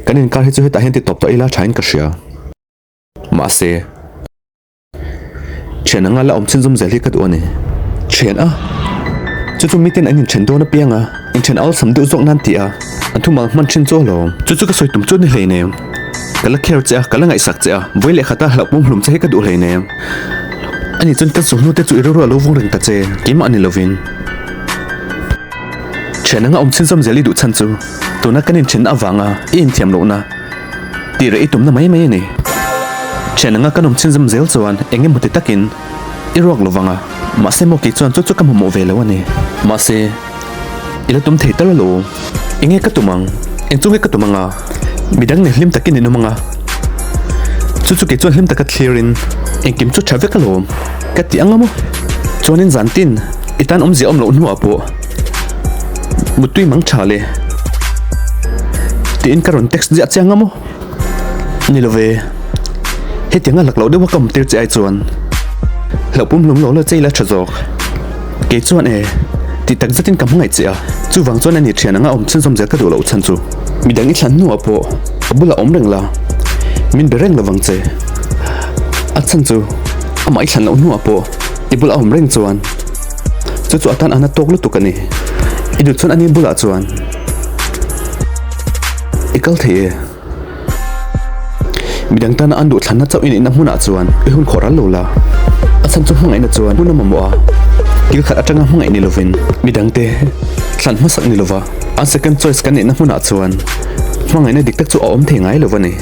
Kan inkar hi chu hetah hian ti tawp tawh ila thain ka hria. Mahse, thian anga la awm chhunzawm zel hi ka duh a ni. Thian a? Chu chu miten an inthen dawn apiang a, inthen awlsam deuh zawk nan tih a, an thumal hman thin chu alawm. Chu chu ka sawi tum chu ni hleinem. Ka la care che a, ka la ngaihsak che a, vawi leh khata hlauh pum hlum che hi ka duh hleinem. Ani chuan ka suhnu te chu i rilru a lo vung reng ta che, keimah ni lovin. Thian anga awm chhunzawm zel i duh chhan chu tuna kan inthen avanga i inthiam lohna tih reh i tumna mai mai a ni. Thian anga kan awm chhunzawm zel chuan eng emaw ti takin i ruak lo vang a, mahse maw kei chuan chu chu ka hmahmawh ve lo a ni. Mahse, i la tum thei tal alo. Enge ka tum ang? Eng chu nge ka tum anga? Midang nen hlim takin in awm anga? Chu chu kei chuan hlim taka thlirin engkim chu tha vek alawm ka ti anga maw? Chuanin zan tin i tan awmzia awm loh hnuah pawh Mutui mang tha le tiin ka rawn text ziah che anga maw? Ni lo ve, hetianga lak loh deuha ka awm tir che ai chuan hlauh pum hlum lo la che ila tha zawk. Kei chuan e, tih tak zetin ka hmangaih che a, chuvang chuan ani thian anga awm chhunzawm zel ka duh loh chhan chu midang i thlan hnuah pawh ka bulah awm reng la, min be reng lovang che. A chhan chu amah i thlan loh hnuah pawh i bulah a awm reng chuan chu chu a tan a na tawk lutuk a ni. I duh chuan ani bulah chuan i kal thei e. Midang tana an duhthlanna chauh i neihna hmunah chuan i hun khawh ral lo la. A chhan chu hmangaihna chuan hmun a mamawh a, thil khat atanga hmangaih ni lovin midangte thlan hmasak ni lova an second choice kan neihna hmunah chuan hmangaihna dik tak chu a awm thei ngai lo a ni.